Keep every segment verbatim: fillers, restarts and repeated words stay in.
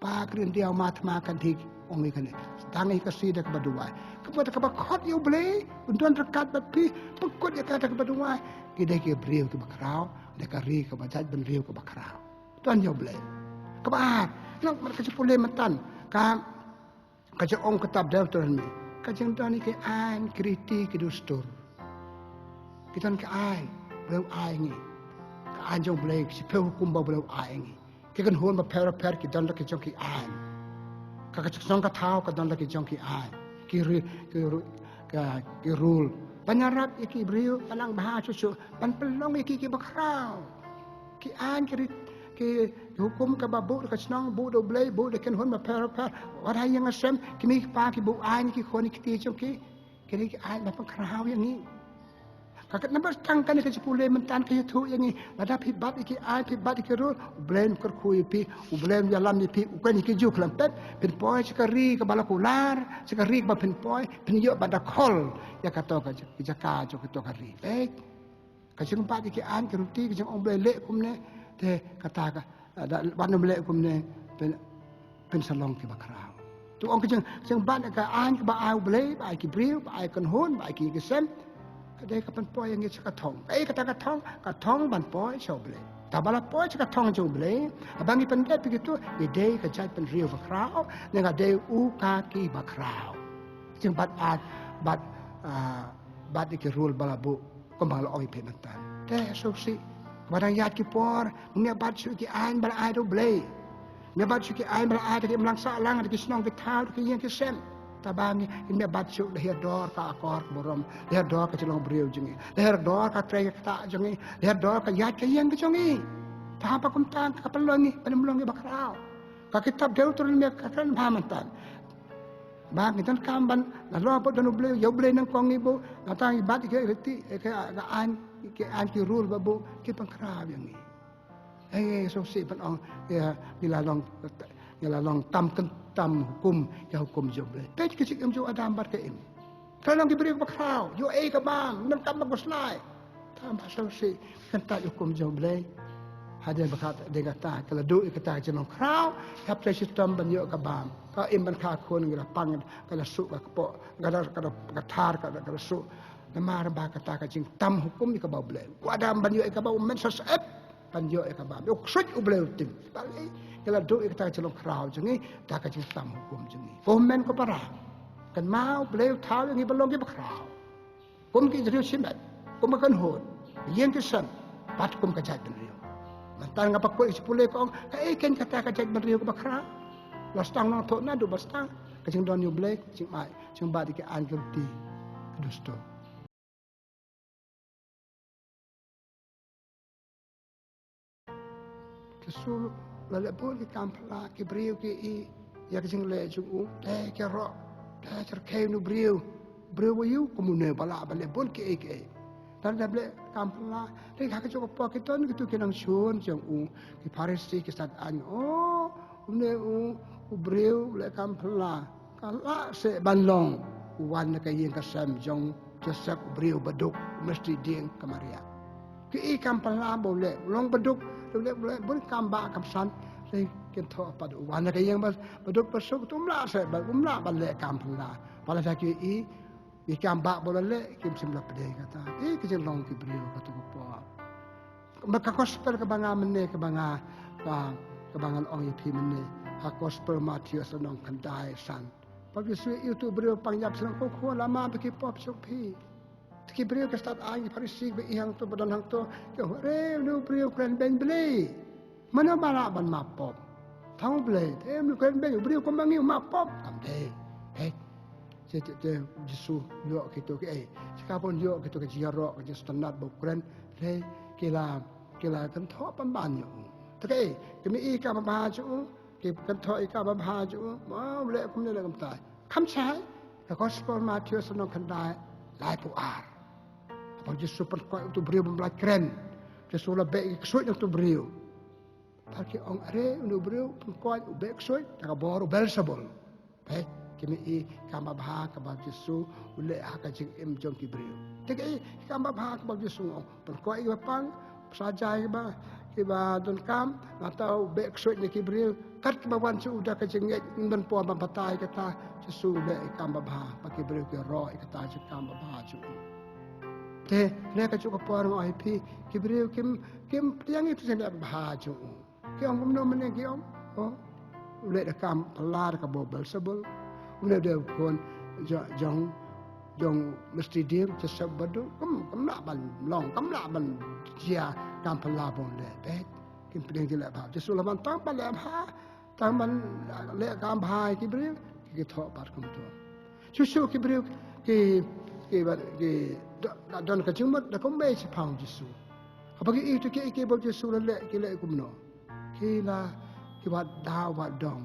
Ka kren diaw ma thma kan dik ong i kane. Tang i ka sida kaba duwai. Kaba ta kaba khot ïa u Blei, un don ryngkat bad phi, pynkut ïa kata kaba duwai. Ki dei ki briew kiba khraw, dei ka ri kaba jait bynriew kaba khraw. Don ïa u Blei. Kaba ar, nang mat ka jingpule myntan. Ka, ka jingong kitab Deuteronomy. Ka jingdon ïa ki aiñ, ki riti, ki dustur. Ki don ki aiñ, Blei u ai ngi. Ka aiñ jong Blei, ki shiphew hukum ba Blei u ai ngi. Ki kynhun bapher bapher ki don la ki jong ki aiñ. Ka, ka jong ka thaw ka don la ki jong ki aiñ. Ki ri, ki ru, ka, ki rule. Ban ïarap ïa ki briew, ban nang bha shuh shuh, ban pynlong ïa ki kiba khraw. Ki aiñ, ki ri, ki, ki hukum kaba buh da ka shnong, buh da u Blei, buh da ki kynhun bapher bapher. Wat ha ïing ha sem, ki mei ki pa ki buh aiñ, ki khun ki kti jong ki. Kine ki aiñ ba pynkhraw ïa ngi. Ka kane ba tang kane ka jingpule myntan ka ïathuh ïa ngi. Lada phi bat ïa ki aiñ, phi bat ïa ki rule, u Blei un kyrkhu ïa phi, u Blei un ïalam ïa phi, u kren ïa ki ju khlem pep, phin poi sha ka ri kaba la kular, sha ka ri kaba phin poi, phin ïoh ban da khol ïa kato ka jaka jong kato ka ri. Peit. Ka jingbat ïa ki aiñ ki riti, ka jingong Blei leh kumne, te kata ka, ah, da, ban ym leh kumne, pyn, pynsa long kiba khraw. To ong ka jing, jingbat ïa ka aiñ kaba ai u Blei, ba ai ki briew, ba ai kynhun, ba ai ki ïing ki sem. Ka dei ka pynpoi ïa ngi sha ka thong. Kaei kata ka thong, ka thong ban poi sha u Blei. Te haba la poi sha ka thong jong u Blei, haba ngi pyndep ïa kito, ngi dei ka jaitbynriew bakhraw, ne nga dei u khaki bakhraw. Jingbat aiñ, bat, ah, bat ïa ki rule ba la buh. Kumba la ong ïa phi mynta. Te sngewsih. Ba dang ïaid ki por, ngim ïa bat shuh ki aiñ ba la ai da u Blei. Ngim ïa bat shuh ki aiñ ba la ai da ki imlang sahlang, da ki shnong ki thaw, da ki ïing ki sem. Te ba ngi, ngim ïa bat shuh, da hiar dor ka akor ka burom, da hiar dor ka jinglong briew jong ngi, da hiar dor ka trei ka ktah jong ngi, da hiar dor ka ïaid ka ïeng ka jong ngi. Te haba kumta ka pynlong ngi, ban ym long ngi bakhraw. Ka kitab Deuteronomy ka kren bha mynta. Ba ngi donkam ban, la long ba don u Blei, ïa u Blei nyngkong ngi buh, nangta ngi bat ïa ki riti, ïa ki, ka aiñ, ki aiñ ki rule ba buh, ki pynkhraw ïa ngi. Ei, sngewsih ban ong, ïa, ngi la long, ngi la long tam kyn, tam hukum, ïa hukum jong u Blei. Peit ka jingim jong u Adam bad ka Im. Ka long ki briew bakhraw, ïoh ei ka bam, nang kam ba khuslai. Tang ba sngewsih, kyntait hukum jong u Blei. Hadien ba kat, dei kata, ka la duh ïa kata ka jinglong khraw, hap trei shitom ban ïoh ka bam. Ka Im bad ka khun ngi la pang, ka la suh ka kpoh, ka la, ka la, ka thar, ka la, ka la suh. Namar ba kata ka jingtam hukum ïa kaba u Blei. U Adam ban ïoh ïa kaba u men sa sep, ban ïoh ïa ka bam. Ïa u ksuid u Blei u tim. Balei, ka la duh ïa kata ka jinglong khraw jong ngi, kata ka jingtam hukum jong ngi. Ko hynmen ko para. Kynmaw u Blei u thaw ïa ngi ban long kiba khraw. Kum ki briew shimet, kum ka kynhun, ïing ki sem, bad kum ka jaitbynriew. Mynta nga pynkut ïa ka jingpule ka ong, kaei keiñ kata ka jaitbynriew kaba khraw. La sdang nongthoh naduh ba sdang, ka jingdon ïa u Blei, jingmai, jingbat ïa ki aiñ ki riti, ki dustur. Jisu la leh bun ki kam phylla, ki briew ki i ïa ka jingleh jong u, te ki ïaroh, te ki rkhie ïa u briew, briew ba ïoh kum une ba lah ban leh bun kiei kiei. Te la leh kam phylla, te ha kajuh ka por ki don kito ki nongshun jong u, ki Pharisi ki stad aiñ, o, une u, u briew u leh kam phylla. Ka lah seh ban long u wan na ka ïing ka sem jong Joseph u briew baduk, u mistri dieng ka Maria. Ki i kam phylla ba u leh, u long baduk, u leh, u leh bun kam bah kam san, te kin thoh pat u wan na ka ïing ba, baduk basuk, te um lah seh ban, um lah ban leh kam phylla. Ba la da ki i, i kam bah ba u la leh, kim shym la pdiang kata. Te ki jinglong ki briew kato ka por. Ba ka gospel kaba nga mynne, kaba nga, ka, kaba ngan ong ïa phi mynne. Ha gospel Mathaios lynnong khyndai san. Ba u Jisu u ïathuh briew pang ïap shnong, ko khun, lama ba ki pop jong phi. Te ki briew ki stad aiñ, ki Pharisi ba i hangto, ba don hangto, ki ong, are une u briew u kren beiñ Blei. Mano ba lah ban map pop? Tang u Blei. Te une u kren beiñ, u briew kumba ngi u map pop? Kam dei. Hei. Te, te, te, u Jisu u ïoh kito kiei? Te ka bun u ïoh kito ki jingïaroh, ki jingsngewtynnat ba u kren. Te ki la, ki la kynthoh pynban ïa u. Te kaei, ki mih i kam babha jong u, ki kynthoh i kam babha jong u, ba u leh kumne leh kumta. Kham shai, ka gospel Mathaios lynnong khyndai, laiphew ar. Ba u Jisu u pynkoit uto u briew bym lah kren. U Jisu u la beh ki ksuid na uto u briew. Bad ki ong, are une u briew u pynkoit, u beh ksuid da ka bor u Belsebul. Peit, ki mih i kam babha kaba u Jisu u leh ha ka jingim jong ki briew. Te ki i kam babha kaba u Jisu u ong, pynkoit ïa kiba pang, pynsaja ïa kiba, kiba donkam, nangta u beh ksuid na ki briew, kat kiba wan sha u da ka jingngeit, ngin don por ban batai kata, Jisu u leh ïa ka kam babha, ba ki briew ki ïaroh ïa kata jingkam babha jong u. Te, ne ka juh ka por nga ong ïa phi, ki briew kim, kim pdiang ïa ka jingleh babha jong u. Ki ong kumno mynne ki ong, oh, u leh da ka kam phylla da ka bor Beelzebul. U leh da u khun jo-, jong, jong mistri dieng, Joseph Badu, kam, kam lah ban long, kam lah ban jia kam phylla ba un leh, peit. Kim pdiang jingleh babha. Jisu la ban tang ban leh babha, tang ban leh kam babha ïa ki briew, ki thoh pat kumto. Shuh shuh ki briew ki, ki ba, ki da, da don ka jingmut da kumba shaphang Jisu. Haba ki ïohi to ki, ki ba Jisu la leh, ki leh kumno. Ki la, ki wad daw wad dong.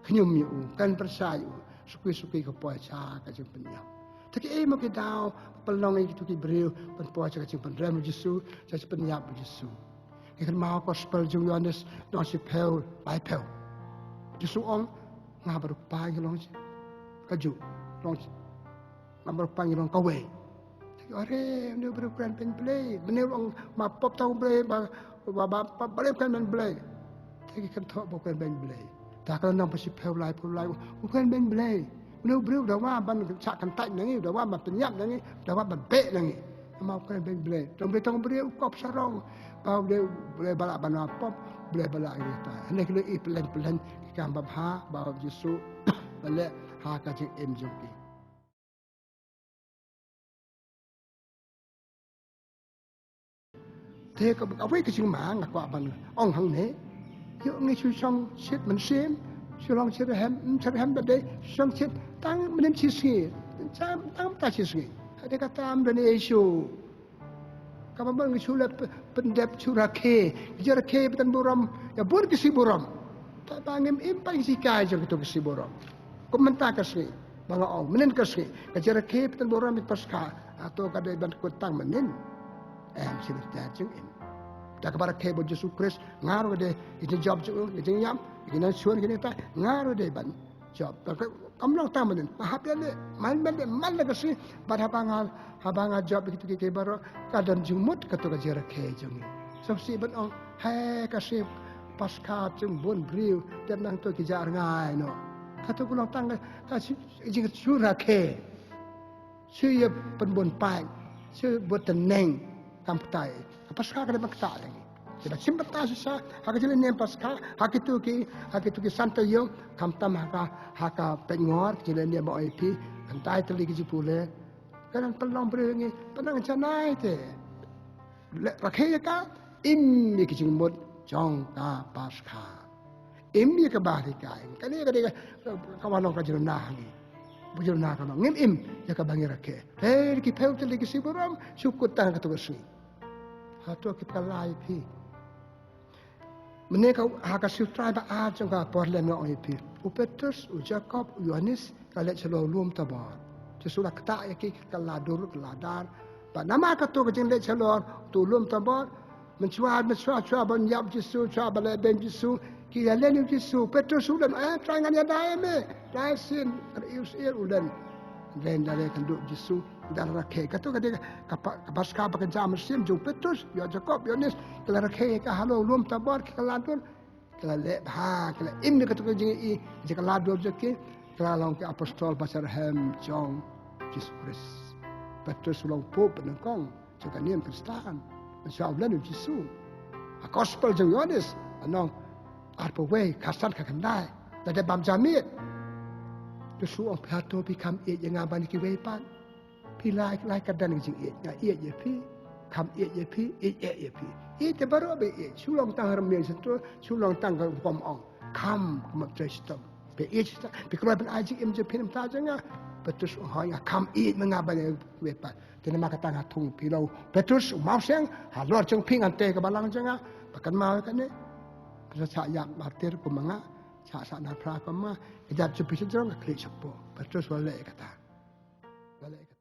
Khñium ïa u, kren pyrshah ïa u, suki suki ka poi sha ka jingpynïap. Te ki ei mo ki daw, pynlong ïa kito ki briew, ban poi sha ka jingpynrem u Jisu, sha ka jingpynïap u Jisu. Ngi kynmaw gospel jong u Ïoannis, lynnong shiphew, laiphew. Jisu ong, nga bad u Kpa ngi long shi, kajuh, long shi. Nga bad u Kpa ngi long kawei. Te ki ong, are, une u briew u kren beiñ Blei. Mynne u ong ma pop tang u Blei, ba, ba, ba, ba, ba u kren beiñ Blei. Te ki kynthoh ba u kren beiñ Blei. Te ha ka lynnong ba shiphew laiphew lai, u kren beiñ Blei. Une u briew u dawa ban shah kyntait na ngi, u dawa ban pynïap na ngi, u dawa ban beh na ngi. Namar u kren beiñ Blei. Tang Blei, tang Blei u kop sarong. Ba u Blei, u Blei ba lah ban pop, u Blei ba lah ïa kata. Hangne ki la ïohi pyllein pyllein ki kam babha ba u Jisu la leh ha ka jingim jong ki. Te ka, kawei ka jingma nga kwah ban ong hangne. Ïoh ngi shu shong shit mynsiem, shu long shit rhem, mm, shit rhem ba dei, shong shit tang mynnin shi sngi. Tang, tang mynta shi sngi. Hynrei kata ym don ei shuh. Kaba mut ngi shu leh p-, pyndep shu rakhe. Ngi rakhe ba tang burom ïa bun ki sngi burom. Tang ba ngim im pat ïa ki jinghikai jong kito ki sngi burom. Kum mynta ka sngi ba nga ong, mynnin ka sngi, ka jingrakhe ba tang burom ïa ka Paskha. Hato ka dei ban kut tang mynnin? Em, shi lynter jingim. Da kaba rakhe bad u Jisu Khrist, nga ruh ka dei, ïa ka jingjop jong u, ïa ka jingïap, ïa ka nang shun, ïa ka nang tai, nga ruh dei ban jop. Ka, ka, kam long tang mynnin. Nga hap ïaleh, man, man, man la ka sngi, bad haba nga, haba nga jop ïa kito ki, ki baroh, ka don jingmut kato ka jingrakhe jong ngi. Sngewsih ban ong, hai ka sngi Paskha jong bun briew, dep nangto ki jah rngai noh. Kato ka long tang ka, ka jing, jingshun rakhe. Shu ïa pynbun paid, shu bud tneng, kam kata. Ka Paskha ka dei ban kata lagi. Te ba shim bynta shisha ha ka jingïaleh niam Paskha, ha kito ki, ha kito ki san taïew, khamtam ha ka, ha ka peit ngor ka jingïaleh niam ba ong ïa phi, kynthei tylli ki jingpule. Ka dang pynlong briew ngi, pynlong janai te. Leh rakhe ïa ka, im ïa ki jingmut jong ka Paskha. Im ïa kaba ngi hikai. Kane ka dei ka, ka wan long ka jingna ha ngi. Ba jingna ka long. Ngim im ïa kaba ngi rakhe. Hei, ki phew tylli ki sngi burom, shu kut tang kato ka sngi. Hato ki kylla ïa phi. Mynne ka, ha ka sutrai ba ar jong ka por lem nga ong ïa phi. U Petrus, u Jakob, u Ïoannis, ka leit shalor u lum Tabor. Jisu la ktah ïa ki, ka la dur, ka la dar. Bad namar kato ka jingleit shalor uto u lum Tabor, mynshuwa, mynshuwa, shuwa ban ïap Jisu, shuwa ban leh beiñ Jisu, ki ïa len ïa u Jisu, Petrus u len, eh, Trai ngan ïada ïa me, Trai sien, ka ïoh sien u len. Len da leh kynduh Jisu, da rakhe. Kato ka dei ka, ka pa-, ka Paskha ba kynja mynsiem jong u Petrus, ïa u Jakob, ïa u Ïoannis, ki la rakhe ka halor u lum Tabor, ki la dur. Ki la leh bha, ki la im ïa kato ka jingïohi, jong ka la dur jong ki, ki la long ki apostol ba syrhem jong Jisu Khrist. Petrus u long pope ba nyngkong jong ka niam Khristan. Mynshuwa u len u Jisu. Ha gospel jong u Ïoannis, lynnong arphew wei, khatsan khatkhyndai. Lada bam ja miet. Jisu u ong phi hato phi kham ïeit ïa nga ban ïa kiwei pat. Phi lai, lai ka don ka jingïeit, nga ïeit ïa phi, kham ïeit ïa phi, ïeit eh ïa phi. Ïeit te baroh ba ïeit, shu long tang ha rmiang shyntur, shu long tang ka rukom ong. Kham, kham trei shitom. Phi ïeit shitom, phi kloi ban ai jingim jong phi na bynta jong nga. Petrus u ong hooid nga kham ïeit ma nga ban ïa kiwei pat. Te namar kata nga thung ïa phi la u Petrus u mawsiang, halor jong phi ngan tei ka balang jong nga, ba kynmaw ïa kane. Phi sa shah ïap martir kum ma nga, shah sah na phra kum ma nga, ka jaid jong phi shajrong ka khlieh shapoh. Petrus u la leh ïa kata. U la leh